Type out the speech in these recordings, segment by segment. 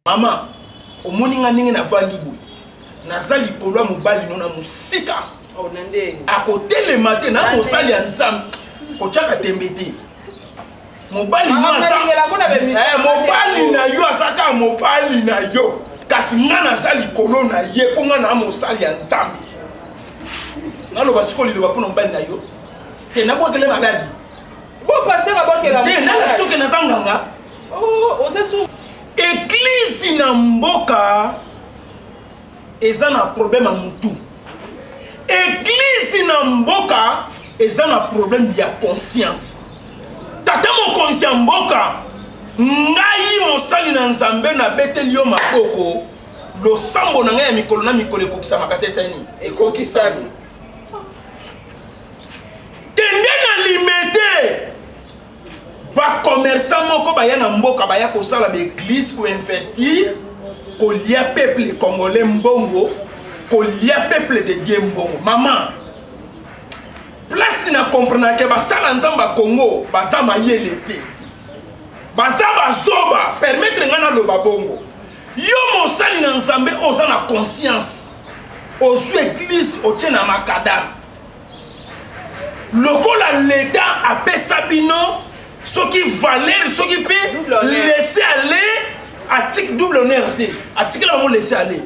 Mama, omoni nga ndenge navandi boye, naza likolo ya mobali no na mosika. Oh, na ndenge akotelema te na mosali ya Nzambe, kotyaka tembe te. Mobali no aza eh, mobali na yo aza kaka mobali na yo, kasi nga naza likolo na ye mpo nga na mosali ya Nzambe. Naloba sikoyo liloba mpo na mobali na yo te, nabwakele maladi Bon pasteur abwakela te, nalakisi soki naza nganga. Oh, oza su Eglise na mboka eza na problème ya mutu. Eglise na mboka eza na problème ya conscience. Tata mokonzi ya mboka, ngai mosali na Nzambe nabeteli yo maboko, losambo na ngai ya mikolo na mikolo ekokisamaka te sani? Ekokisami. Kende na limete. Ba commerçant moko baya na mboka baya kosala ba église ko investir kolia peuple congolais mbongo kolia peuple de Dieu mbongo. Maman, place na comprendre que basala Nzambe ya Congo baza mayele te, baza bazoba. Permettre nga naloba bongo. Yo mosali na Nzambe oza na conscience, ozwi église otie na makadam lokola leta apesa bino soki valeur soki mpe laisser aller atik double honneur te, atikela bango laisser aller.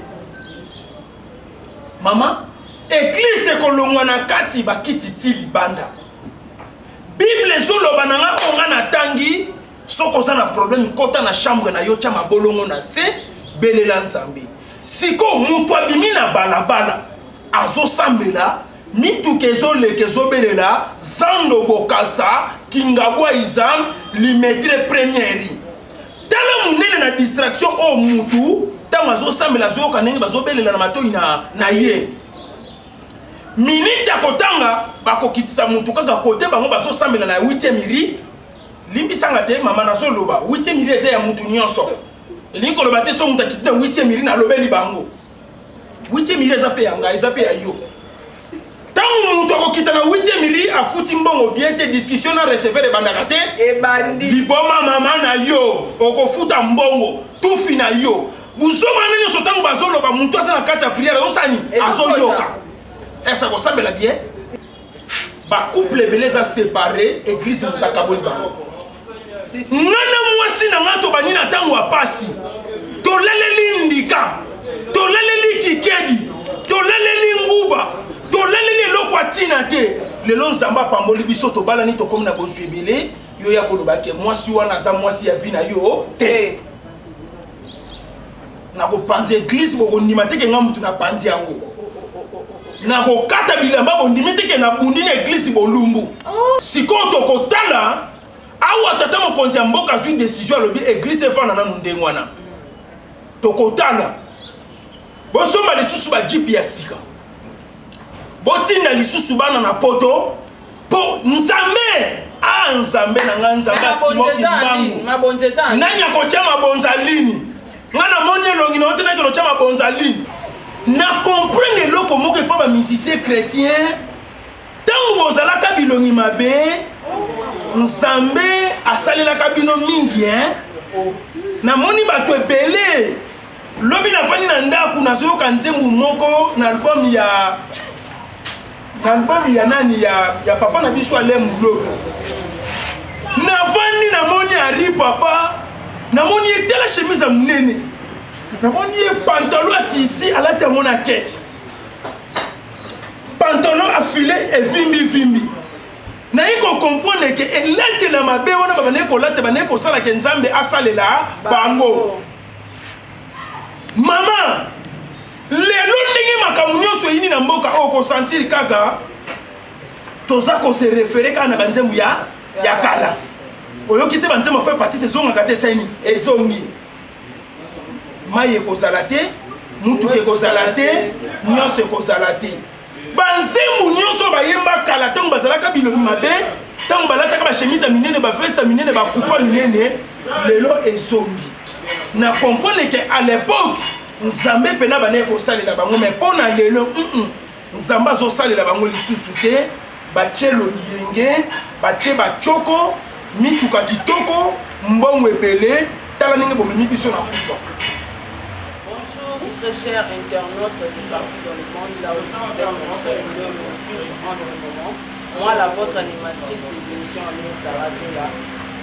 Mama, eglise ekolongwa na kati bakiti ti libanda. Bible ezoloba na nga oyo nga natangi, soki oza na problème kota na chambre na yo, tia mabolongo na se, belela Nzambe. Sikoyo moto abimi na balabala azosambela, mituka ezoleka ezobelela zando Bokasa Kingabwa Izam Limetre Première. Tala monene na distraction oyo mutu ntango azosambela azoyoka ndenge bazobelela na matoi na ye. Miniti ya kotanga bakokitisa mutu kaka kote bango bazosambela na 8e ri. Limbisanga te mama, nazoloba 8e ri eza ya mutu nyonso. Elingi koloba te so mutu akiti na 8e ri nalobeli bango. 8e ri eza mpe ya ngai, eza mpe ya yo. Ntango moto akokita na 8e ri afuti mbongo bien te, discussion na receveur ebandaka te. Ebandi. Liboma mama na yo, okofuta mbongo, tufi na yo. Buzoba nde nyonso ntango bazoloba moto aza na kati ya prière azosani azoyoka. Ese akosambela bien? Ba couple ebele eza séparé, église moto akaboli bango. Nga na mwasi na nga tobandi na ntango ya pasi, tolaleli ndika, tolaleli kikedi, tolaleli nguba, tolaleli eloko ya ntina te. Lelo Nzambe apamboli biso, tobalani, tokomi na bozwi ebele. Yo ya koloba ke mwasi wana aza mwasi ya vie na yo te. Nakopanza eglise, bokondima te ke nga mutu napanzi yango. Nakokata bilamba, bondimi te ke nabundi na eglise bolumbu. Sikoyo tokotala awa tata mokonzi ya mboka azwi decision, alobi eglise efanda nanu ndenge wana. Tokotala bosomba lisusu ba jeep ya sika, botinda lisusu bana na poto po Nzambe a Nzambe na nga Nzambe asimoki mbangu. Nani akotya mabonza lini? Nga namoni elongi na yo te, naki otya mabonza lini? Na comprendre eloko moko epa ba musicien chrétien, ntango bozalaka bilongi mabe, Nzambe asalelaka bino mingi hein? Namoni bato ebele. Lobi nafandi na ndako nazoyoka nzembo moko na album ya na album ya nani ya papa na biso Alain Muloto. Nafandi namoni Henri papa, namoni ye tala chemise ya monene, namoni ye pantalon ya tisi alati yango na keke, pantalon afile evimbi vimbi. Naye ko comprendre ke elatela mabe wana babandaki kolata, bandaki kosala ke Nzambe asalela bango. Mama, lelo ndenge makambo nyonso eyini na mboka oyo, kosentir kaka Toza ko se référer kaka na banzembo ya ya kala. Oyoki te banzembo frère Patrice ezongaka te esali nini? Ezongi. Mai ekozala te, mutuka ekozala te, nyonso ekozala te. Banzembo nyonso bayemba kala ntango bazalaka bilongi mabe, ntango balataka bachemise ya minene, baveste ya minene, bakupa minene, lelo ezongi. Na comprendre que à l'époque Nzambe mpena bandaki kosalela bango, mais mpo na lelo Nzambe azosalela bango lisusu te. Batie loyenge, batie bachoko, mituka kitoko, mbongo ebele. Tala ndenge bomemi biso na kufa. Bonjour très chers internautes de partout dans le monde, là où vous êtes en train de me suivre en ce moment. Moi, la votre animatrice des émissions en ligne, Sarah Dola,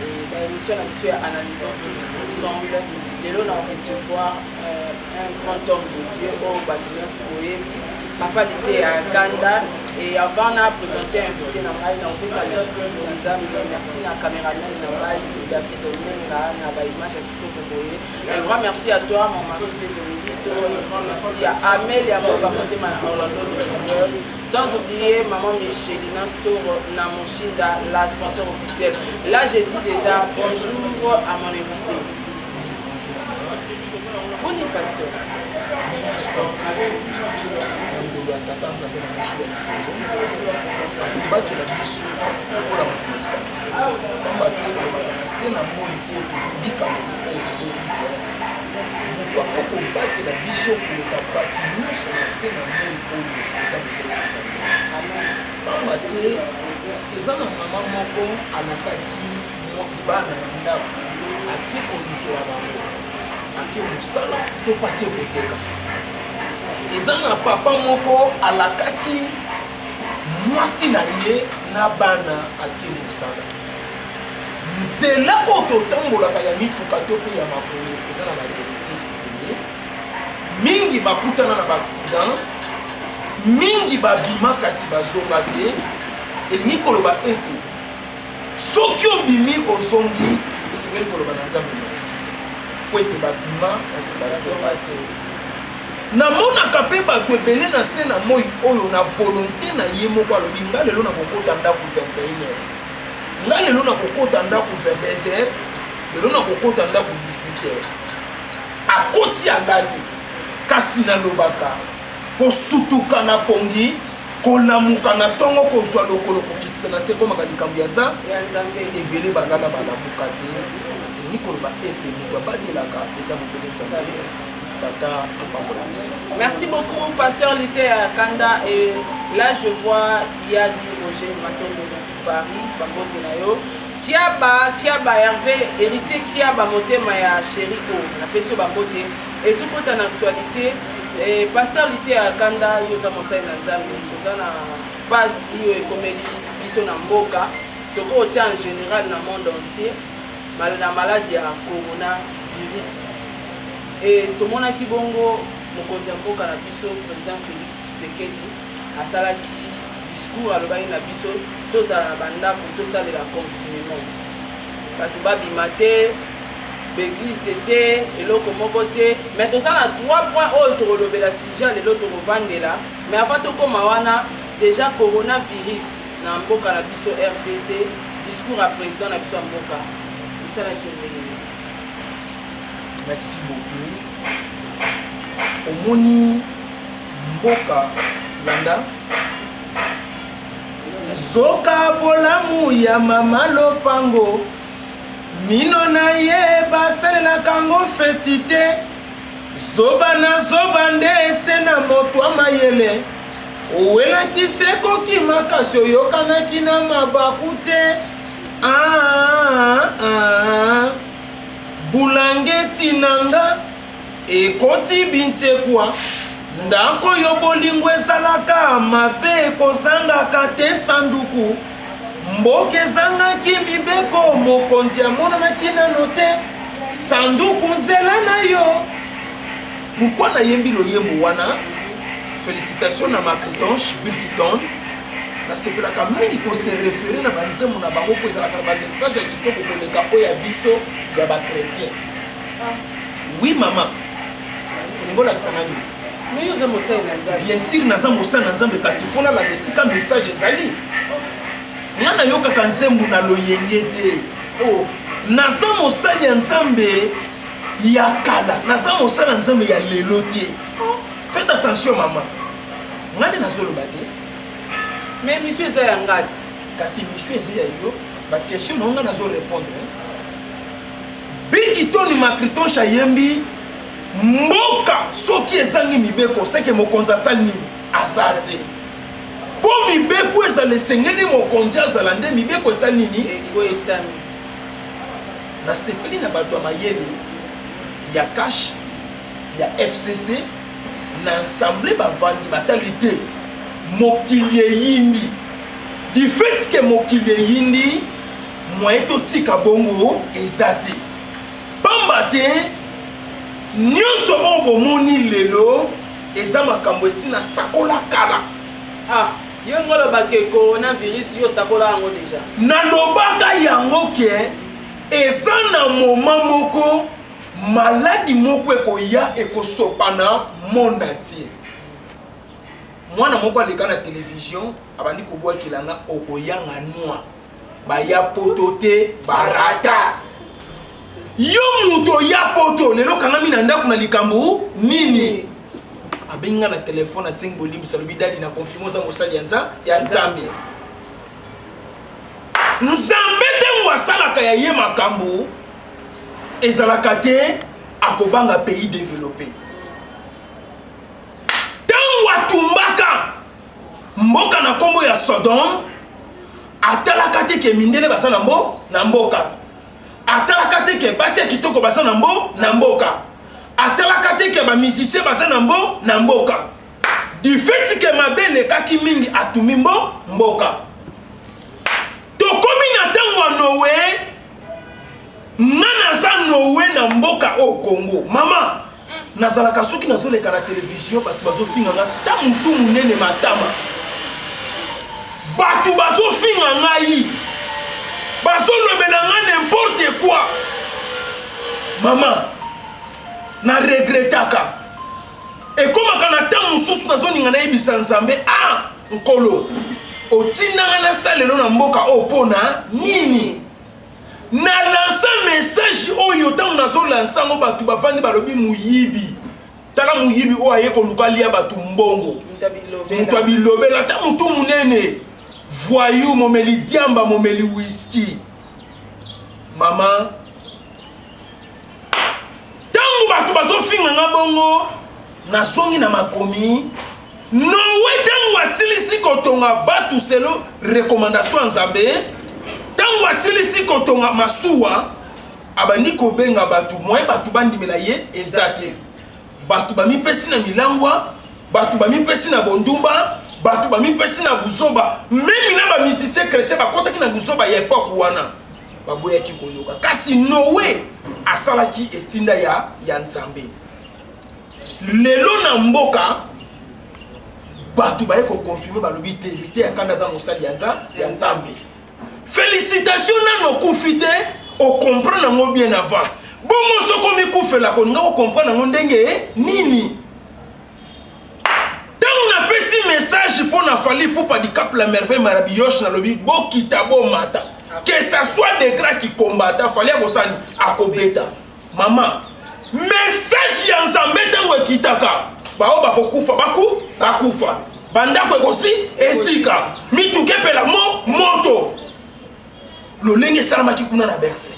et dans l'émission la mission Analysons tous ensemble, lelo na recevoir un grand homme de Dieu, oyo bato nyonso boyebi, Papa Liteya Kanda. Et avant na présenter invité na ngai, na kopesa merci na Nzambe, merci na cameraman na ngai David Omenga na ba image ya kitoko boye. Un grand merci à toi mon mari Diego Milito, un grand merci à Amelia Moba Motema na Orlando de Rivers, sans oublier maman Michelina Store na Moshinda, la sponsor officielle. Là je dis déjà bonjour à mon invité. Boni pasteur. Santé na ngolu ya tata Nzambe na biso ya likolo azobatela biso lokola mokomesana, pamba te olobaka na se na moi oyo tozobika lelo oyo tozovivre, moto akoki kobatela biso koleka bato nyonso na se na moi oyo eza bobele Nzambe. Pamba te eza na mama moko alakaki bana na ndako, ake kolukela bango, ake mosala to mpe ake koteka. Eza na papa moko alakaki mwasi na ye na bana, ake mosala. Nzela oyo totambolaka ya mituka to mpe ya makolo eza na barealité ebele. Mingi bakutana na baaccident, mingi babima kasi bazonga te. Elingi koloba ete soki obimi ozongi, esengeli koloba na Nzambe merci po ete babima kasi bazonga te. Namonaka mpe bato ebele na se na moi oyo na volonté na ye moko alobi nga lelo nakokota ndako 21 heures, nga lelo nakokota ndako 22 heures, lelo nakokota ndako 18 heures. Akoti alali. Kasi nalobaka kosutuka na pongi, kolamuka na ntongo, kozwa lokolo kokitisa na se ekomaka likambo ya Nzambe. Ebele balala balamuka te. Elingi koloba ete moto abatelaka eza bobele Nzambe. Tata apambola biso. Merci beaucoup pasteur Liteya Kanda. Et là je vois Yagi Roger Matondo depuis Paris, bambote na yo. Kiaba, Kiaba Hervé, héritier Kiaba motema ya chéri o, napesi yo bambote. Et tout kota na actualité, et pasteur Liteya Kanda, yo oza mosali na Nzambe, toza na pasi oyo ekomeli biso na mboka, tokoki kotia en général na monde entier, na maladi ya coronavirus. Et tomonaki bongo mokonzi ya mboka na biso président Félix Tshisekedi asalaki discours, alobaki na biso tozala na bandako, tosalela confinement, bato babima te, baeglise te, eloko moko te. Mais toza na 3 points oyo tokolobela sujet lelo, tokovandela. Mais avant tokóma wana, déjà coronavirus na mboka na biso RDC, discours ya président na biso ya mboka esalaki ndenge nini? Merci beaucoup. Omoni mboka landa nzoka bolamu ya mama lopango, mino na ye basalelaka yango feti te. Zoba na zoba nde ese na moto ya mayele, owelaki se kokima kasi oyokanaki na mabaku te. Ah, ah, bulangeti na nga ekoti bintsekwa, ndako yo bolingo ezalaka mabe ekozangaka te sanduku. Mboka ezangaki mibeko, mokonzi amonanaki nano te, sanduku nzela na yo. Pourquoi nayembi loyembo wana? Félicitations na Macritonche Bilkiton. Nasepelaka mingi kose référer na banzembo na bango mpo ezalaka na bamessage ya kitoko koleka oyo ya biso ya bachrétien. Oui mama, olingi olakisa nga nini? Mais yo oza mosali na Nzambe. Bien sûr naza mosali na Nzambe, kasi fo nalanda esika message ezali. Nga nayokaka nzembo na loyenge te. Oh. Naza mosali ya Nzambe ya kala, naza mosali ya Nzambe ya lelo te. Oh. Faites attention mama. Nga nde nazoloba te. Mais mission eza ya nga. Kasi mission eza ya yo, ba question na nga nazo répondre. Biki Tony Macritonche ayembi mboka soki ezangi mibeko seke mokonzi asali nini? Aza te. Mpo mibeko ezala esengeli mokonzi azala nde mibeko esali nini? Ekweyisami. Nasepeli na bato ya mayele ya cash ya FCC na ensemble bavandi batali te mokili eyindi du fait que mokili eyindi moyen totika bongo eza te pamba te nyonso oyo bomoni lelo eza makambo esi nasakola kala. Ah, yo ngo oloba ke coronavirus yo osakola yango deja. Nalobaka yango ke eza na moment moko maladi moko ekoya ekosopana monde entier. Mwana moko aleka na television abandi kobwakela nga okoyanga noix. Baya poto te barata. Yo moto oya poto lelo okangami na ndako na likambo nini? Abengi nga na telefone asengi bolimbisi alobi dadi na confirme oza mosali ya nza ya Nzambe. Nzambe ntango asalaka ya ye makambo ezalaka te akobanga pays développé. Ntango atumbaka mboka na nkombo ya Sodome atalaka te ke mindele baza na mbo na mboka. Atalaka te ke basi ya kitoko baza na mbo na mboka. Atalaka te ke ba musiciens baza na mbo na mboka. Du fait ke mabe elekaki mingi atumi mbo mboka. Tokomi na ntango ya Noe, nga naza Noe na mboka oyo Congo. Mama, nazalaka soki nazoleka na television bato bazofinga nga ta mutu munene matama. Bato bazofinga ngai, bazolobela nga n'importe quoi. Mama, na regretaka. Ekomaka na ntango mosusu nazolinga nayebisa Nzambe, ah Nkolo, otinda nga nasalelo na mboka oyo mpo na nini? Na lansa message oyo ntango nazo lansa yango bato bafandi balobi moyibi. Tala moyibi oyo aye koluka alia bato mbongo. Moto ya bilobela ata motu monene. Voyou, momeli diamba, momeli whisky. Mama, ntango bato bazofinga nga bongo, nazongi na makomi. Noe ntango asilisi kotonga batu selo recommandation ya Nzambe, ntango asilisi kotonga masuwa, abandi kobenga bato, moyen bato bandimela ye eza te. Bato bamipesi na milangwa, bato bamipesi na bondumba, bato bamipesi na buzoba, meme na ba musiciens chrétiens bakotaki na buzoba ya epoque wana, baboyaki koyoka. Kasi Noe asalaki etinda ya Nzambe. Lelo na mboka bato baye ko confirmer balobi te liteya kanda aza mosali ya nza ya Nzambe. Félicitations nanu okufi te o comprendre yango bien avant. Bongo soki omikufela kolinga ko comprendre yango ndenge nini? Ntango napesi message mpo na Fally Ipupa du Cap la Merveille Marabiyosh nalobi bokita bomata que ça soit des grands qui combattent Fally akosani akobeta. Mama, message ya Nzambe ntango ekitaka, baoyo bakokufa baku bakufa, bandako ekosi esika, mituka epela mo moto, lolenge esalamaki kuna na Bercy.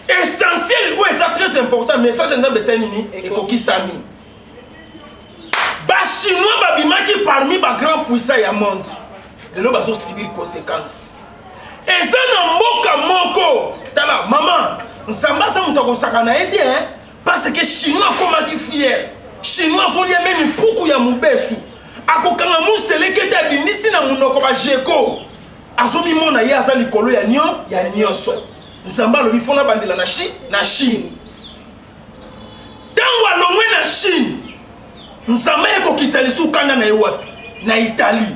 Essentiel oyo eza très important, message ya Nzambe esali nini? Ekokisami. Ba Chinois babimaki parmi ba grands puissants ya monde, lelo bazo subir conséquence. Eza na mboka moko, tala mama, Nzambe aza moto akosaka na ye te, hein? Parce que Chinois akomaki fier. Chinois azolia meme mpuku ya mobesu, akokanga museleke te, abimisi na monoko ba jeko, azomimona ye aza likolo ya nio ya nyonso. Nzambe alobi fo nabandela na Chine, na Chine. Tango alongwe na Chine, Nzambe ekokitisa lisusu kanda na ye wapi? Na Italie.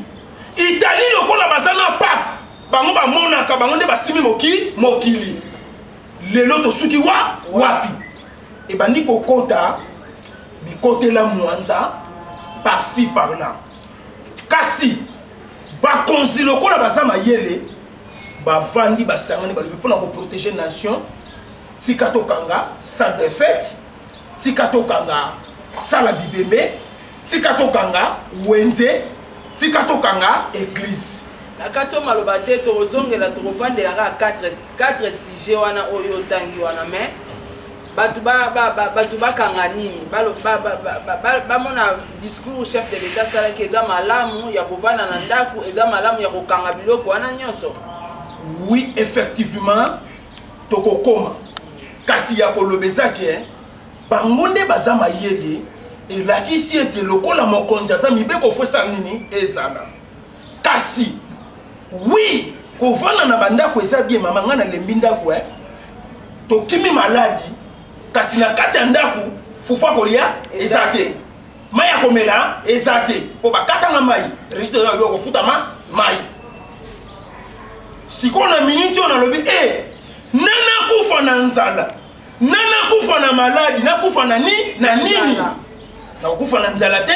Italie lokola baza na pape, bango bamonaka bango nde basimi moki mokili. Lelo tosuki wa wapi? Ebandi kokota bikotela mwanza par-ci par-là. Kasi bakonzi lokola baza mayele, Bavandi, basangani, balobi mpona koprotéger nation, tika tokanga salle de fête, tika tokanga sala bibembe, tika tokanga wenze, tika tokanga église. Na kati oyo maloba te, tokozongela, tokovandela kaka 4 sujet wana oyo otangi wana. Mais bato bato bakanga nini? Bamona discours chef de l'État asalaki eza malamu ya kovanda na ndako, eza malamu ya kokanga biloko wana nyonso? Oui, effectivement, tokokoma. Kasi ya koloba eza ke bango nde baza mayele. Elakisi ete lokola mokonzi aza mibeko, fo esala nini? Ezala. Kasi oui, kovanda na bandako eza bien. Mama, ngai nalembi ndako e, tokimi maladi, kasi na kati ya ndako fufu akolia eza te, mai ya komela eza te, mpo bakatanga mai. Registre eza kofutama mai. Sikoyo na miniti oyo nalobi e, na nakufa na nzala, na nakufa na maladi, nakufa na ni na nini? Nakokufa na nzala te,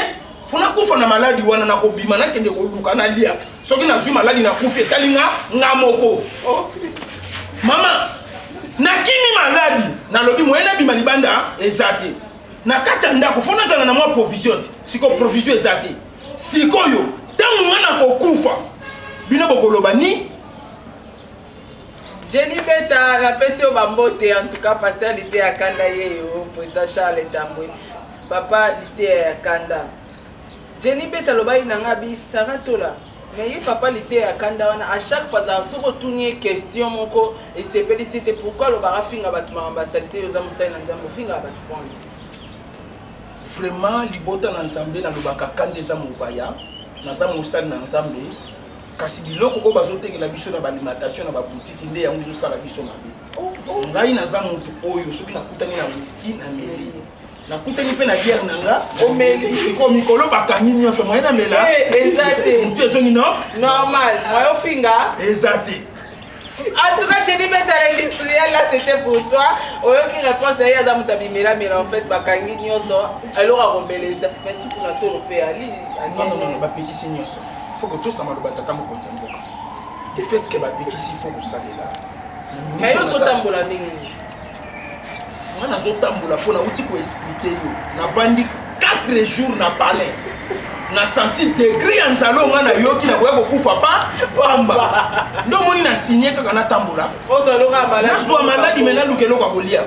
fo nakufa na maladi wana. Nakobima, nakende koluka nalia. Soki nazwi maladi, nakufi, etali nga nga moko. Oh. Mama, nakimi maladi, nalobi moye nabima libanda eza te. Na kati ya ndako fo nazala na mwa provision te. Sikoyo provision eza te. Sikoyo ntango nga nakokufa, bino bokoloba ni? Jenny Beta, napesi yo bambote. En tout cas, pasteur Liteya Kanda ye yo, président Charles Tambwe, papa Liteya ya Kanda. Jenny Beta alobaki na nga bi Sara Tola, mais ye papa Liteya ya Kanda wana, à chaque fois azala, soki otuni ye question moko esepelisi te, pourquoi alobaka finga bato makambo asali te? Yo oza mosali na Nzambe, ofingaka bato pona? Vraiment, libota na Nzambe, nalobaka kanda eza mobaya. Naza mosali na Nzambe, kasi biloko oyo bazotekela biso na baalimentation na babutiki nde yango ezosala biso mabe. Ngai naza motu oyo soki nakutani na whisky, nameli, nakutani mpe na bière na nga, omeli. Sikoyo mikolo bakangi nyonso, moye namela eza te. Motu ezongi no normal, moye ofinga eza te. En tout cas, Jenny Beta l'industriel, là c'était pour toi. Oyoki réponse na ye, aza moto abimelamela. En fait, bakangi nyonso, eloko akomeleza, mais suku na tolo mpe ali. Non, non, non, bapekisi nyonso, faut kotosa maloba tata mokonzi ya mboka. Du fait ke bapekisi, faut kosalela. Mais yo ozotambola ndenge nini? Nga nazotambola mpo nauti koexpliquer yo, navandi 4 jours na palais, na senti degré ya nzala oyo nga nayoki, nakoya kokufa pa pamba. Nde omoni na signe kaka natambola, nazwa maladi, me naluka eloko ya kolia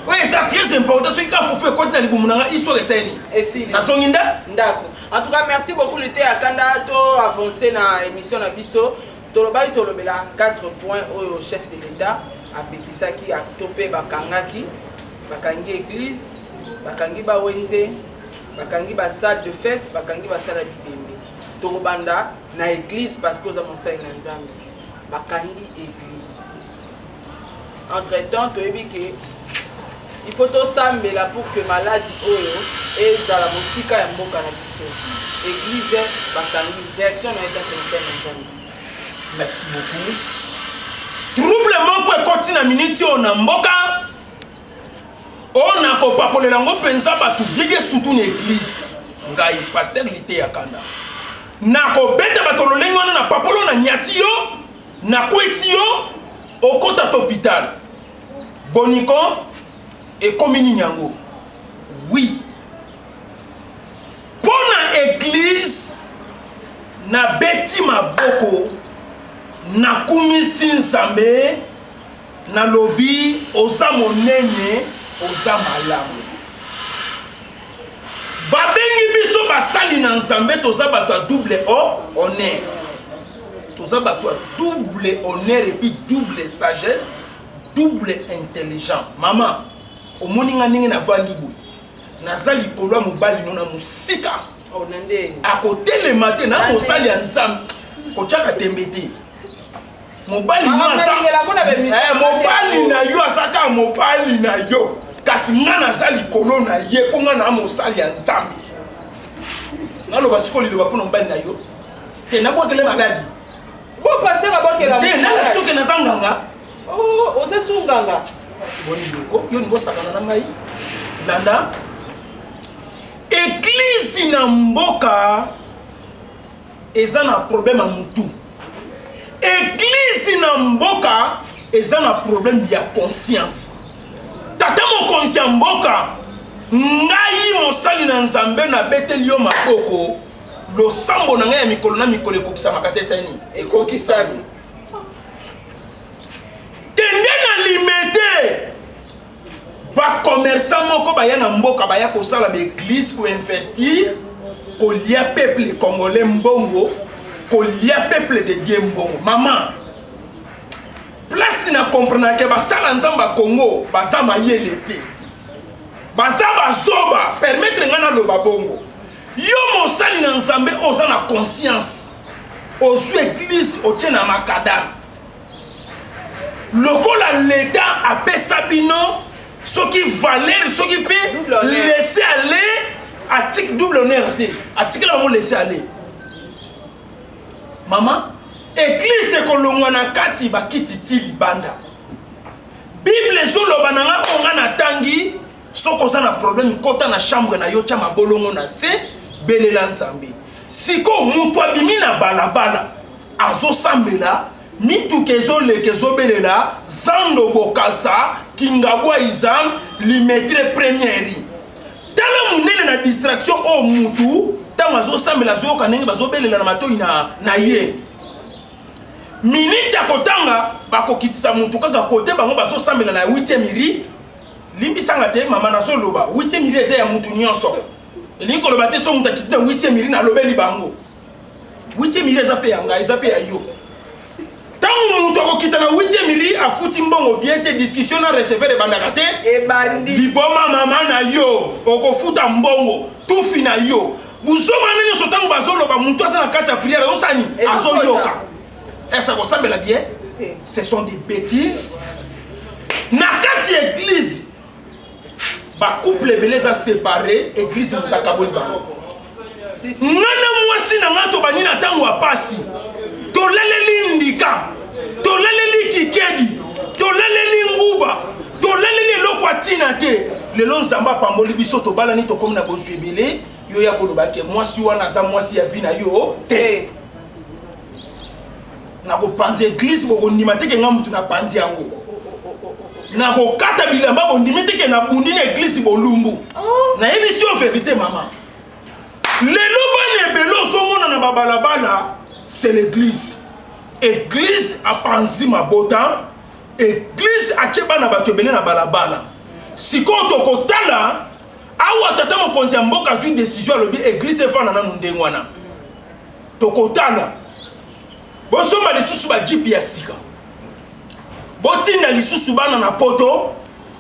oyo eza très important. Soki kaka fufu ekoti na libumu na nga, histoire esali nini? Nazongi nde ndako. En tout cas, merci beaucoup Liteya Kanda. To avancé na émission na biso. Tolobaki tolobela 4 points oyo chef de l'État apekisaki to mpe bakangaki. Bakangi église, bakangi bawenze, bakangi basalle de fête, bakangi basala bibembe. Tokobanda na église parce que oza mosali na Nzambe. Bakangi église. Entre temps, toyebi ke il faut tosambela pour que maladi oyo ezala mosika ya mboka na biso. Église bakangi, réaction na etake mosali na Nzambe? Merci beaucoup. Trouble moko ekoti na miniti oyo na mboka oyo, nakopakolela yango mpenza bato biege, surtout na église. Ngai pasteur Liteya Kanda, nakobeta bato lolenge wana na papolo, na nyati yo, nakwesi yo, okota to hôpital boniko. Ekomi nini yango? Oui, mpo na église, nabeti maboko, nakumisi Nzambe, nalobi oza monene, oza malamu. Babengi biso basali na Nzambe, toza bato ya double honneur, toza bato ya double honneur et puis double sagesse, double intelligent. Mama, omoni nga ndenge navandi boye, naza likolo ya mobali no na mosika. Oh, na ndeni. Akotelema te na mosali ya Nzambe, kotiaka tembe te. Mobali no Mama, aza nalingela kuna bemission mobali na yo aza kaka mobali na yo, kasi nga naza likolo na ye mpo nga na mosali ya Nzambe. Naloba sikoyo liloba mpona mobali na yo te, nabwakele maladi. Bo pasteur abokela. Te, nalaki soki naza nganga. Oh, oza su nganga? Boni ndeko, yo ningo osakana na ngai. Landa, église na mboka eza na problème ya mutu. Église Eglise na mboka eza na problème ya conscience. Tata mokonzi ya mboka, ngai mosali na Nzambe nabeteli yo maboko, losambo na ngai ya mikolo na mikolo ekokisamaka te esali nini? Ekokisami. Kende na limete ba commerçant moko baya na mboka baya kosala ba église ko investir kolia peuple congolais mbongo kolia peuple de Dieu mbongo mama place na comprendre ke basala nzambe ya Congo baza mayele te baza bazoba permettre ngai naloba bongo yo mosali na nzambe oza na conscience ozwi eglise otie na makadame lokola leta apesa bino soki valeur soki mpe laisser aller atik double honneur te atikela bango laisser aller mama eglise ekolongwa na kati bakiti ti libanda bible ezoloba na nga oyo nga natangi soki oza na problème kota na chambre na yo tya mabolongo na se belela nzambe sikoyo moto abimi na balabala azosambela mituka ezoleka ezobelela zando bokasa kingabwa izam limetre premieri tala monene na distraction oyo mutu ntango azosambela azoyoka ndenge bazobelela na matoi na, na ye miniti ya kotanga bakokitisa mutu kaka kote bango bazosambela na 8e miri limbisanga te mama nazoloba 8e miri eza ya mutu nyonso elingi koloba te so mutu akiti na 8e miri nalobeli bango 8e mili eza mpe ya ngai eza mpe ya yo ntango moto akokita na 8e mili afuti mbongo bien te discussion na receveur ebandaka te ebandi liboma mama na yo okofuta mbongo tufi na yo buzoba nde nyonso ntango bazoloba moto aza na kati ya priere azosani azoyoka ese akosambela bien ce sont des bêtises na kati ya église bacouple ebele eza séparé église moto akaboli bango nga na mwasi na nga tobandi na ntango ya pasi tolaleli ndika tolaleli kikedi tolaleli nguba tolaleli eloko ya ntina te lelo nzambe apamboli biso tobalani tokomi na bozwi ebele yo ya koloba ke mwasi wana aza mwasi ya vi na yo te nakopanza eglise bokondima te ke nga motu napanzi yango nakokata bilamba bondimi te ke nabundi na eglise bolumbu oh. nayebisi yo verite mama lelo bana ebele ozomona na babalabala c'est l'église eglise apanzi mabota eglise atie bana bato ebele na balabala sikoyo tokotala awa tata mokonzi ya mboka azwi desizio alobi eglise efanda nanu ndenge wana tokotala bosomba lisusu bajipe ya sika botinda lisusu bana na poto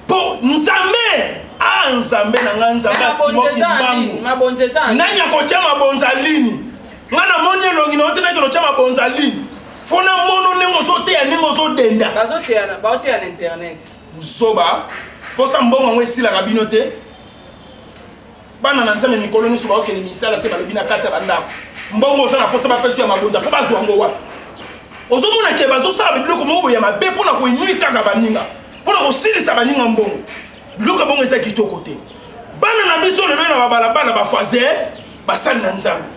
mpo nzambe a ah, nzambe na ngai nzambe asimo kimbangu nani akotya mabonza lini ngai namoni elongi na yo te nakende otya mabonza lini fo namono ndenge ozoteya ndenge ozodenda baoteya na internet buzoba mposa mbongo yango esilaka bino te bana na nzambe mikolo nyonso baokende misala te balobi na kati ya bandako mbongo oza na mposa bapesi ya mabonza mpo bazwa yango wapi ozomona ke bazosala biloko moko boye ya mabe mpo na koinui kaka baninga mpo na kosilisa baninga mbongo biloko ya bongo eza kitoko te bana na biso lelo na babalabala bafaze basali na nzambe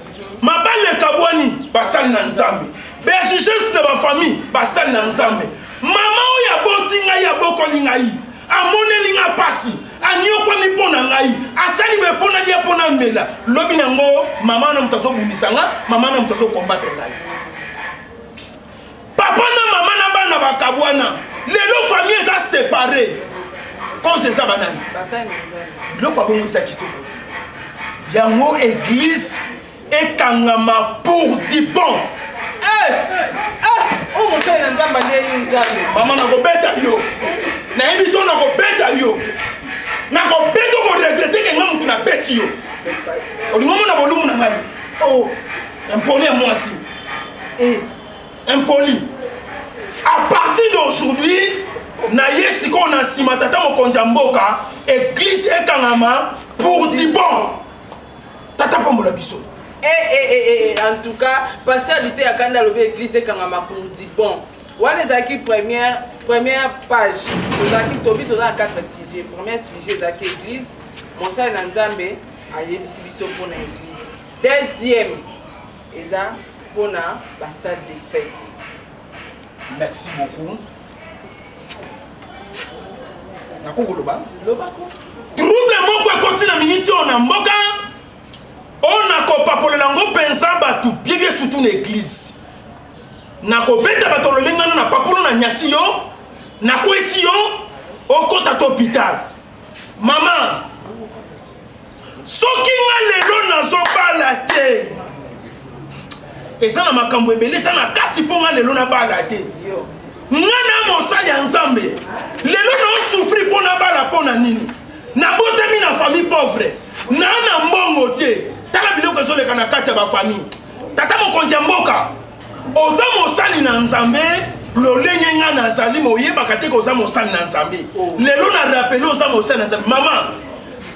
mabala ekabwani basali na nzambe bergiges na bafamille basali na nzambe mama oyo aboti ngai abokoli ngai amoneli nga mpasi anyokwami mpo na ngai asali boye mpo nalia mpo namela lobi nango mama na moto azobundisa nga mama na moto azokombatre ngai papa na mama na bana bakabwana lelo famille eza separe cause eza banani biloko ya bongo eza kitoko te yango eglise ekangama pour du bon eh, eh, oyo mosali na nzambe aleli nzambe mama nakobeta yo nayebi so nakobeta yo nakobeta okoregrete ke nga motu nabeti yo olingi omona bolumu na ngai oh. impoli ya mwasi eh. impoli à partir d'aujourd'hui na ye sikoyo na nsima tata mokonzi ya mboka eglise ekangama pour du bon tata pambola biso eh, eh, eh, eh, en tout cas pasteur lite ya kanda alobi église ekangama pour du bon wana ezalaki première première page tozalaki tobi toza na 4 sujet premier sujet ezalaki église mosali na nzambe ayebisi biso mpo na église deuxième eza mpo na basalle de fête. Merci beaucoup. Nakoki koloba? Lobako. Trouble moko ekoti na miniti oyo na mboka oyo nakopakolela yango mpenza bato biebie surtout na eglise. Nakobeta bato lolenge wana na papolo na nyati yo, nakwesi yo, okota to hôpital. Mama, soki nga lelo nazobala te eza na makambo ebele eza na kati mpo nga lelo nabala te nga na mosali ya nzambe lelo naosufri mpo nabala mpo na nini nabotami na famille pauvre naa na mbongo te tala biloko ezoleka na kati ya bafamille tata mokonzi ya mboka oza mosali na nzambe lolenge nga nazali moyebaka te koza mosali na nzambe oh. lelo na rapele oza mosali na nzambe mama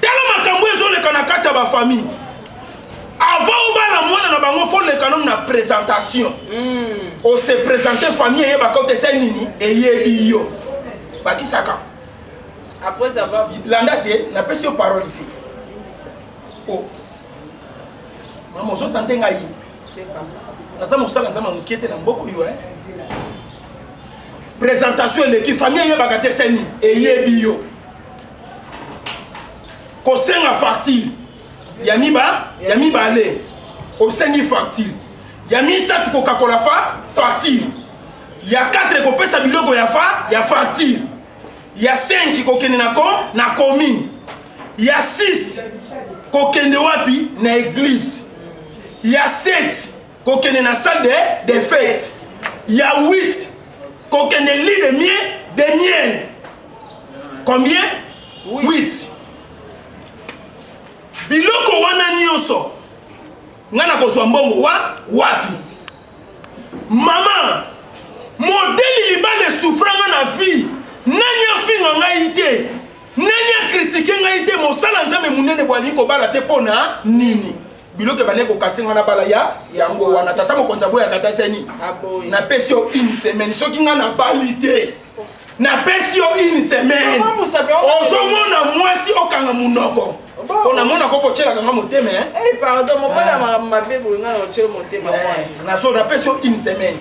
tala makambo ezoleka na kati ya bafamille avant obala mwana na bango fo leka nano na présentation mm. ose présente famille eyebaka ote esali nini eyebi yo bakisaka après avoir landa te napesi yo parole te oh. mama ozotante ngai naza mosala nzambe mokie te na mboka oyo eh. présentation eleki famille eyebaka te seni eyebi yo kosenga facture ya miba ya mibale osengi facture ya misato kokakola fa facture ya 4 kopesa biloko ya fa ya facture ya 5 kokende na ko na commune ya 6 kokende wapi na eglise ya 7 kokende na salle de, de fete ya 8 kokende lit de miel de miel combien 8 biloko wana nyonso ngai nakozwa mbongo wa wapi Mama, modeli libala esufra nga na vie. Nani afinga ngai te? Nani akritike ngai te? Mosala Nzambe monene bwalingi kobala te mpo na nini? Biloko ebandaki kokase nga na bala ya yango wana. Tata mokonzi aboyaka ata seni. Napesi yo une semaine soki nga nabali te. napesi yo une semaine ozomona mwasi okanga monoko mpo namona ko kotyelaka nga motema eh? eh, pardon mobali ya makambo mabe boye nga na otyele motema eh, nazo napesi yo une semaine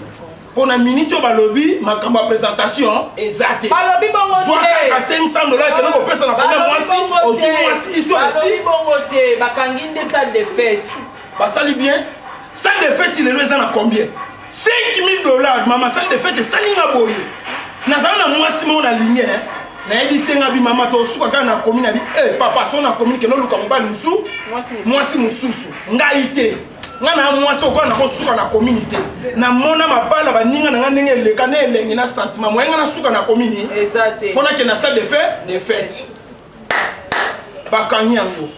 mpo na minute oyo balobi makambo ya présentation eza te balobi bongo zwa kaka 500 dollars kende kopesa na famille mwasi ozwi mwasi histoire esi bongo te bakangi nde salle de fête basali bien salle de fête lelo eza na combien 5000 dollars mama salle de fête esali nga boye nazala na mwasi moko na ligne eh. nayebisi nga bi mama tosuka kaka na commune abi eh, papa so na commune kende oluka mobali mosusu mwasi mosusu ngai te nga na mwasi okola nakosuka na commune te namona mabala baninga na nga ndenge eleka na elengi na sentiment moye nga nasuka na commune fo nakende na salle de fête de fête bakangi yango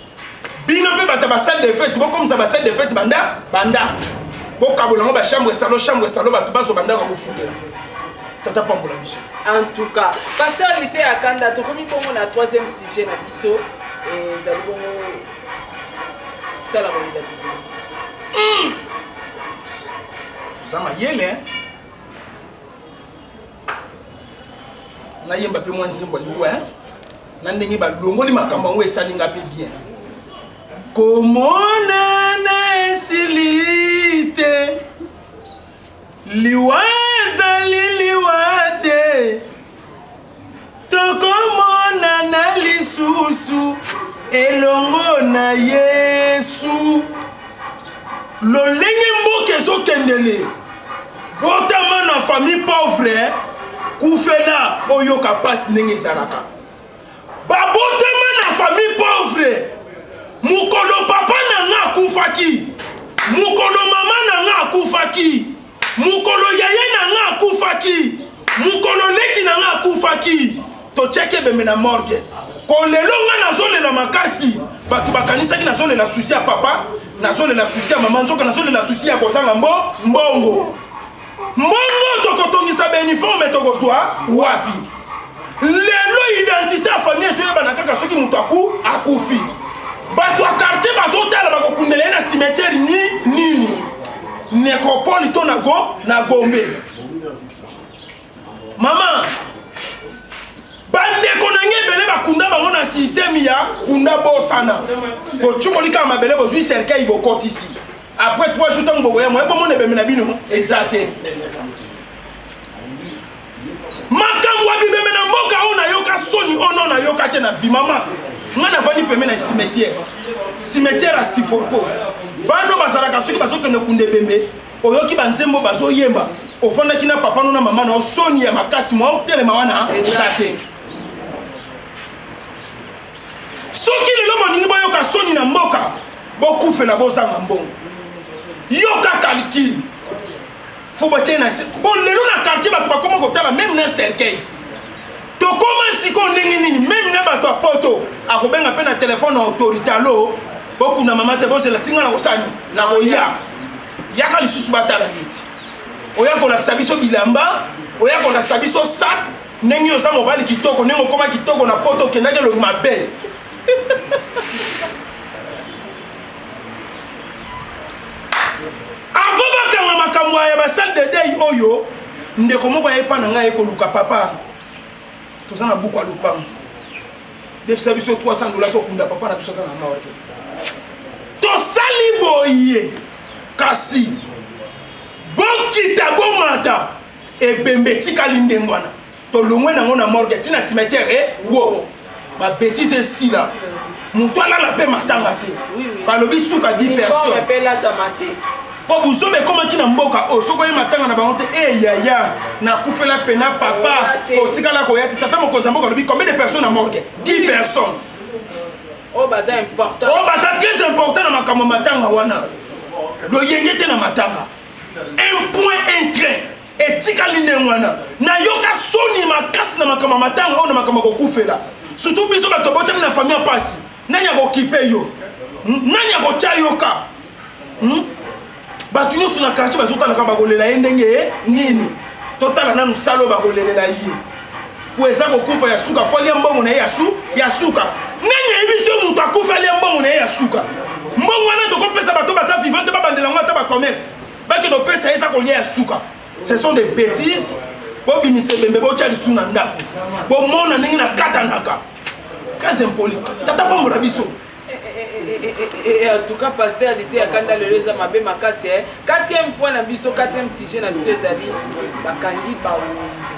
bino mpe bato ya basalle de fete bokomisa basalle de fete banda bandako bokabola yango bachambre salon chambre salon bato bazwa bandako ya kofutela tata pambola biso en tout cas pasteur lite ya kanda tokomi bongo na troisième sujet na biso ezali bongo sala kolela biblia hmm. oza mayele nayemba mpe mwa nzembo ya liwa na ndenge balongoli makambo yango esali nga mpe bien komonana esili te liwa ezali liwa te tokomonana lisusu elongo na yesu lolenge mboka ezokendele botama na famille pauvre kufela oyoka mpasi ndenge ezalaka babotama na famille pauvre mokolo papa na nga akufaki mokolo mama na nga akufaki mokolo yaya na nga akufaki mokolo leki na nga akufaki totiaki ebembe na morgue kolelo nga nazolela makasi bato bakanisaki nazolela susi ya papa nazolela susi ya mama nzoka nazolela susi ya kozanga mbo mbongo mbongo tokotongisa bauniforme tokozwa wapi lelo identité ya famille ezoyebana kaka soki moto aku akufi bato ya quartier bazotala bakokundela ye na cimetière ni nini necropole to na go na gombe mama bandeko na ngai ebele bakunda bango na systeme ya kunda bosana bocukoli kaka mabele bozwi cercueil bokotisi après 3 jours ntango bokoya moye bomona ebembe na bino eza te. nayoka te na vie mama. Ngai navandi pembe na cimetière, cimetière ya Siforco. Bano bazalaka soki bazokende kunda ebembe, oyoki banzembo bazoyemba, ofandaki na papa no na mama na yo, soni ya makasi mwa otelema wana eza te. Soki lelo bolingi boyoka soni na mboka, bokufela bozanga mbongo. Yoka calcul. Fo batie na se. Bo lelo na quartier bato bakoma kotala meme na cercueil. Tokoma sikoyo ndenge nini meme na bato ya poto akobenga mpe na telefone na autorité alo bokunda mama te bozela tinga na kosani na koya yaka lisusu batala neti oya kolakisa biso bilamba oya kolakisa biso sac ndenge oza mobali kitoko ndenge okoma kitoko na poto okendaki elongi mabe avant bakanga makambo ya basale de deuil oyo ndeko moko aye epa na ngai aye koluka papa toza na buku ya lopango defisa biso 300 dola tokunda papa na biso aza na morgue tosali boye kasi bokita bomata ebembe etikali ndenge wana tolongwe nango na morgue ti na cimetière e wo babetise esila moto alala mpe matanga te balobi suka 10 personnes mpo buzoba ekomaki na mboka oyo soki oye matanga na bango te e eh, yaya nakufela pena papa otikala koya te tata mokonzi ya mboka alobi combien de personnes na morgue 10 personnes oyo baza important oyo baza très important na makambo matanga wana loyenge te na matanga un point un trait etikali ndenge wana nayoka soni makasi na makambo ya matanga oyo na makambo ya kokufela surtout biso bato botami na famille ya mpasi nani akokipe yo hmm? nani akotya yo ka hmm? bato nyonso na quartier bazotalaka bakolela ye ndenge nini totala nanu salo bakolelela ye po eza kokufa ya suka fo alia mbongo na ye ya suka nani ayebi so moto akufa alia mbongo na ye ya suka mbongo wana tokopesa bato baza vivant te babandela yango ata bacommerce bakende opesa ye eza kolia ya suka ce sont des bêtises bobimisa ebembe botya lisu na ndako bomona ndenge nakatanaka très impoli tata pambola biso en tout cas pasteur lite ya kanda lelo eza mabe makasi eh. quatrième point na biso quatrième sujet na biso ezali bakangi bawenze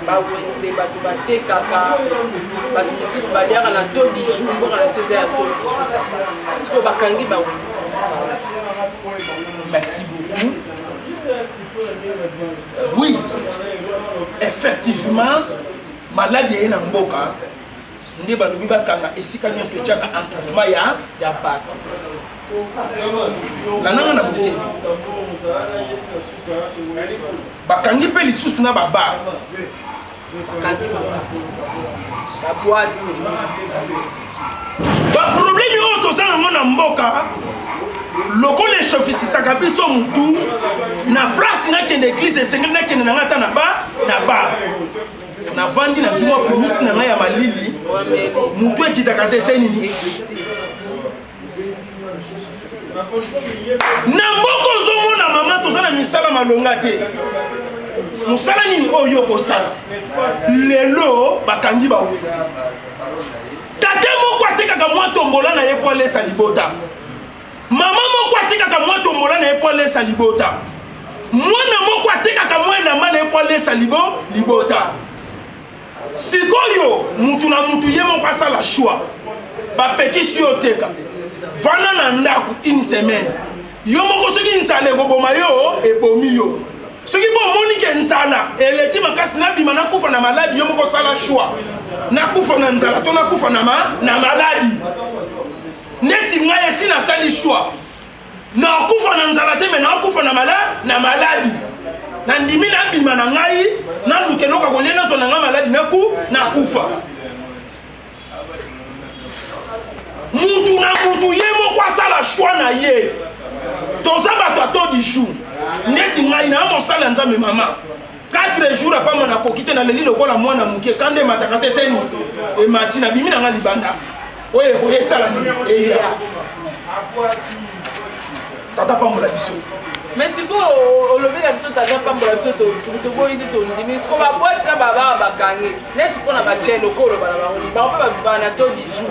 bawenze bato batekaka bato mosusu baliaka na to du jour mboka na biso eza ya to du jour sikoyo bakangi bawenze merci beaucoup oui effectivement maladi eye na mboka nde balobi bakanga esika nyonso etiaka entroupement ya ya bato lananga na bokebi bakangi mpe lisusu na babar bakangi baboite baprobleme oyo toza nango na mboka lokola echofisisaka biso mutu na place nakende eglise esengeli nakende na ngai ata na ba na bar navandi nazwi mwa promisi na ngai ya malili motu ekitaka te se nini na mboka ozomona mama toza na misala malonga te mosala nini oyo okosala lelo bakangi bawenzi tata moko atekaka mwa tombola na ye mpo alesa libota Mama moko atekaka mwa tombola na ye mpo alesa libota. Mwana moko atekaka mwa elamba na ye mpo alesa libo libota. Sikoyo mutu na mutu ye moko asala choix. Bapekisi yo oteka, vanda na ndako une semaine. Yo moko soki nzala ekoboma yo, ebomi yo. Soki mpo omoni ke nzala eleki makasi, nabima nakufa na maladi, yo moko osala choix, nakufa na nzala to nakufa na, ma, na maladi. Neti ngai esi nasali choix, nakufa na nzala te, me nakufa na mala na maladi. Nandimi nabima na ngai naluka eloko ya kolia, nazwa na ngai maladi naku nakufa. Mutu na mutu ye moko asala choix na ye. Toza bato ya taux du jour. Neti ngai na mosala Nzambe mama 4 jours apamba nakoki te, naleli lokola mwana moke, kanda emataka te seni emati, nabimi na ngai libanda oyo ekoya esala nini eya tata pambola biso. Mais sikoyo olobi na biso tata pambola biso, toboyi te, tondimi. Sikoyo babwati na babara bakangi neti mpo na bachele okoloba na bango bango mpe babibaka na to du jour,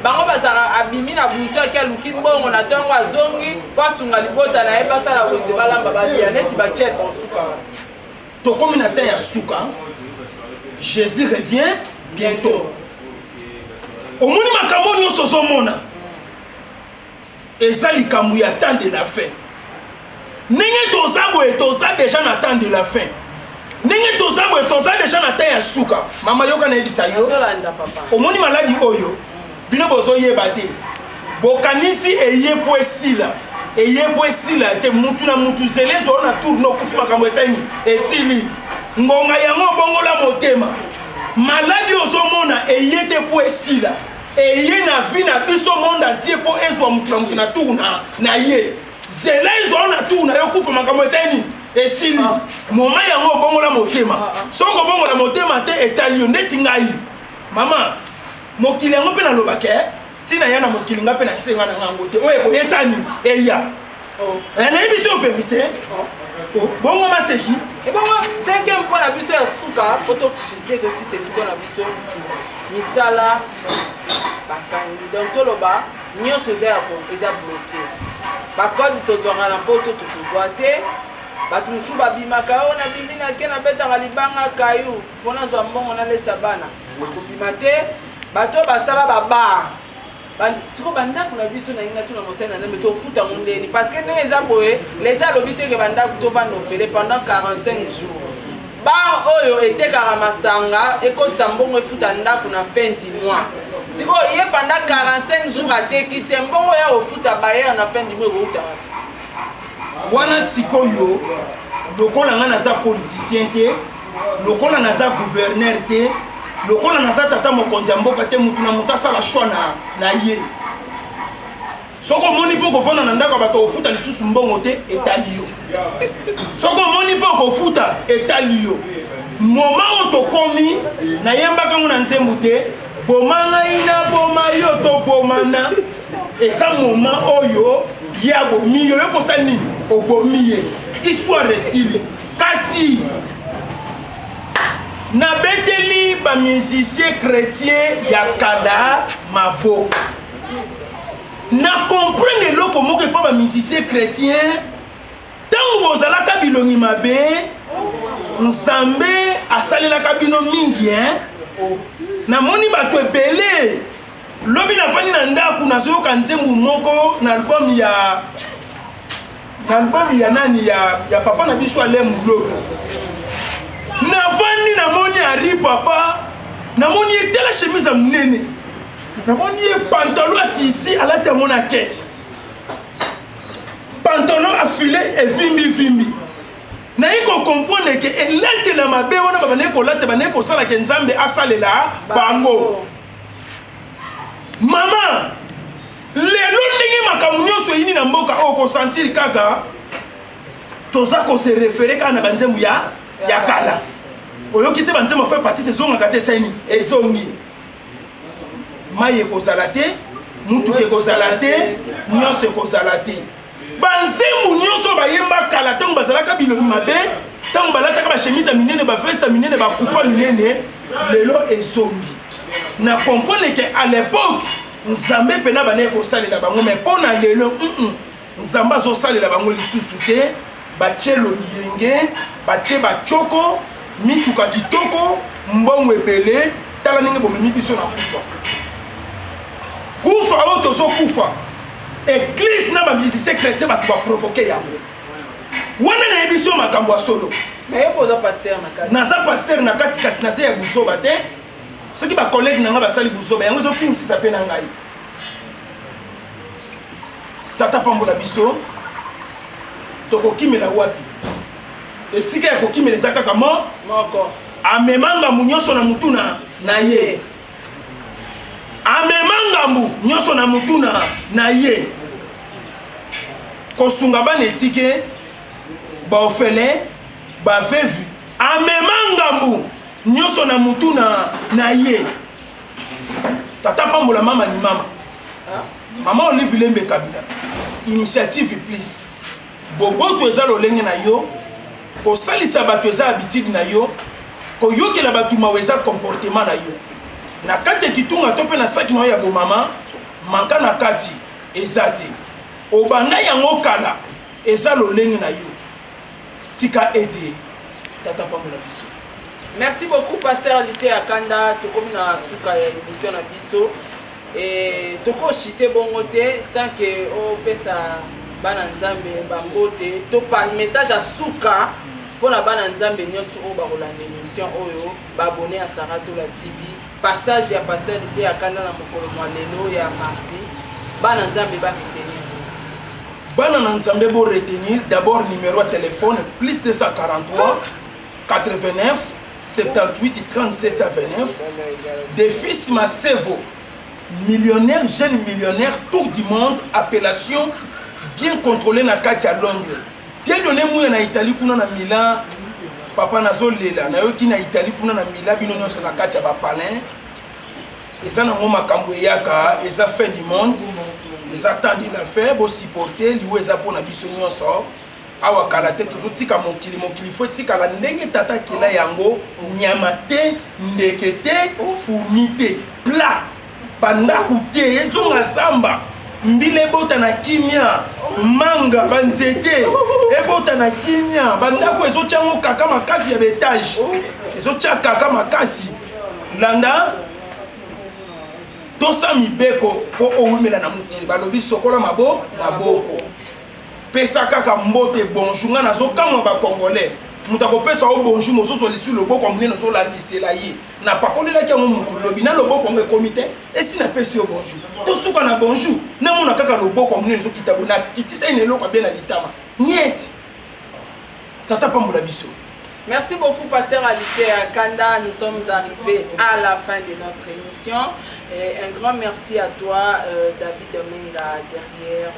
bango bazalaka abimi na butu aki aluki mbongo na ntongo azongi mpo asunga libota na ye basala wenze balamba balia neti bachele baosuka wana. Tokomi na temps ya suka, Jésus revient bientôt. Omoni makambo nyonso ozomona eza likambo ya temps de la fin. Ndenge toza boye, toza deja na temps de la fin. Ndenge toza boye, toza deja na temps ya suka. Mama, yoka nayebisa yo, omoni maladi oyo bino bozoyeba te, bokanisi eye po esila, eye po esila te. Mutu na mutu zela ezwa na tour no okufi, makambo esali esili. Ngonga yango obongola motema. Maladi ozomona eye te po esila, eye na vie na biso monde entier po ezwa mutu na mutu na tour na ye. Zela ezwa na tour na yo kufa, makambo esali nini esili. Moma yango obongola motema. Soki obongola motema te, etali yo. Ndeti ngai mama, mokili yango mpe nalobaka ntina ya na mokili, nga mpe nasenga na ngango te oyo ekoyesani eya. Nayebi so vérité, bongo maseki. Ebongo cinquième point na biso ya suka po tochite, tosisa émission na biso: misala bakangi. Donc toloba nyonso eza ya eza bloqué. Bacode tozwaka na poto tokozwa te. Bato mosusu babimaka oyo nabimi nake nabetaka libanga kayu mpo nazwa mbongo nalesa bana, bakobima te. Bato oyo basala babar sikoyo bandako na biso, nalingi natuna mosali na Nzambe, tofuta yango ndeni? Parce que ndenge eza boye, leta alobi teke bandako tovanda ofele pendant 45 jours. Bar oyo etekaka masanga ekotisa mbongo efuta ndako na fin du mois. Sikoyo ye pendant 45 jours ateki te, mbongo ya kofuta bailleur na fin du mois ekouta wapi? Wana sikoyo, lokola nga naza politicien te, lokola naza gouverneur te, lokola naza tata mokonzi ya mboka te, mutu na moto asala choix na ye. Soki omoni mpe okofanda na ndako ya bato, okofuta lisusu mbongo te, etali yo. Soki omoni mpe okofuta, etali yo. Moma oyo tokomi, nayembaka ngo na nzembo te: boma ngai na boma yo, tobomana. Eza moma oyo ye abomi yo, yo kosala nini? Obomi ye, histoire esili. Kasi nabeteli bamusicien chrétien ya kala maboko. Na comprendre eloko moko epa bamusicien chrétien: ntango bozalaka bilongi mabe, Nzambe asalelaka bino mingi, hein? Namoni bato ebele. Lobi nafandi na ndako, nazoyoka nzembo moko na album ya nani, ya papa na biso Alain Muloto. Nafandi, namoni Ari papa, namoni ye tela chemise ya monene, namoni ye pantalon ya tissu alati yango na keke, pantalon afile evimbivimbi. Naye kocomprendre ke elatela mabe wana babandaki kolata, bandaki kosalaka Nzambe asalela bango. Mama, lelo ndenge makambo nyonso eyini na mboka oyo, kosentir kaka toza kose référer kaka na banzembo ya kala. Oyoki te banzembo frère Patrice ezongaka te, esali nini? Ezongi. Mai ekozala te, mutuka ekozala te, nyonso ekozala te. Banzembo nyonso bayemba kala, ntango bazalaka bilongi mabe, ntango balataka bachemise ya minene, baveste ya minene, bakupa minene, lelo ezongi. Na comprendre ke à l'époque Nzambe mpena bandaki kosalela bango, mais mpo na lelo, Nzambe azosalela bango lisusu te. Batie loyenge, batie bacoko, mituka kitoko, mbongo ebele. Tala ndenge bomemi biso na kufa. Kufa oyo tozokufa, église na bamusicien chrétien, bato baprovoquer yango wana. Nayebi so makambo ya solo. Naza pasteur na kati, kasi naza ya buzoba te. Soki bacollègue na nga basali buzoba, yango ezofingisisa mpe na ngai. Tata pambola biso. Tokokimela wapi? Esika ya kokimela eza kaka mo moko. Amema ngambu nyonso na mutu na ye, amema ngambu nyonso na mutu na ye. Kosunga bana etike, baorphelin, baveuve, amema ngambu nyonso na mutu na ye. Tata pambola mama ni mama, mama Olive Lembe Kabila. Initiative plus boboto eza lolenge na yo, kosalisa bato eza habitude na yo, koyokela bato mawa eza comportement na yo. Na kati ya kitunga to mpe na saki na yo ya bomama, manka na kati eza te. Obanda yango kala, eza lolenge na yo. Tika ete Tata pambola biso. Merci beaucoup, pasteur Lite ya Kanda. Tokomi na suka ya émission na biso. Et tokoshite bongo te sans que opesa bana Nzambe bambote to pa message ya suka mpona bana Nzambe nyonso oyo bakolanda émission oyo, baabonné ya Sarah Tola TV. Passage ya pasteur Liteya Kanda na mokolo mwa lelo ya mardi, bana Nzambe baretenir. Bana na Nzambe, bo retenir d'abord numéro ya téléphone: plus 243 89 78 37 29 de Fils Masevo, millionnaire, jeune millionnaire, tour du monde, appellation bien contrôlé na kati ya Londres. Dieudonné Muya na Italie kuna na Milan, papa nazolela, nayoki na Italie kuna na Milan, bino nyonso na kati ya bapalin. Eza nango makambo eyaka, eza fin du monde, eza temps de la fin. Bosupporte, liwo eza mpona biso nyonso awa. Kala te tozotika mokili. Mokili fo etikala ndenge tata akela yango: nyama te, ndeke te, fourmi te, plat bandako te, ezonga zamba, mbila ebota na kimia, manga banzete ebota na kimia. Bandako ezotya yango kaka makasi ya baétage, ezotya kaka makasi. Landa, tosa mibeko mpo owumela na mokili. Balobi sokola maboko, pesa kaka mbote, bonjour. Nga nazokamwa bacongolais, moto akopesa yo bonjour, mozozwa lisu loboko ya monene, ozolandisela ye. Napakolelaki yango motu lobi na loboko yango ekomi te. Esi napesi yo bonjour, tosuka na bonjour. Namona kaka loboko ya monene ezokita bo, nakitisa ye na eloko abe na litama nieti. Tata pambola biso. Merci beaucoup, Pasteur Liteya Kanda. Nous sommes arrivés à la fin de notre émission. Et un grand merci à toi, David Menga, derrière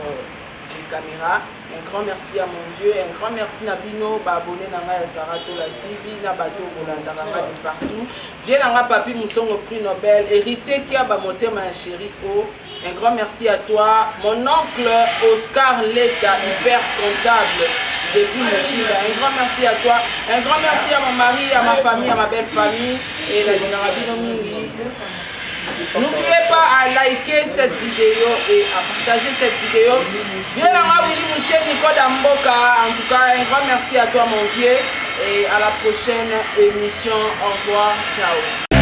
les caméras. Un grand merci à mon Dieu. Un grand merci na bino, ba abonné na nga ya Sarah Tola TV, na bato bolanda nga de partout. Viens nanga Papi Moussongo, prix Nobel, héritier qui a ba motema ya chéri O. Un grand merci à toi, mon oncle Oscar Leta, hyper comptable depuis Mochida. Un grand merci à toi. Un grand merci à mon mari, à ma famille, à ma belle famille et la bino mingi. N'oubliez pas à liker cette vidéo et à partager cette vidéo. Viens là, Willy Mouché, Nicole Mboka. En tout cas, un grand merci à toi, mon vieux. Et à la prochaine émission. Au revoir. Ciao.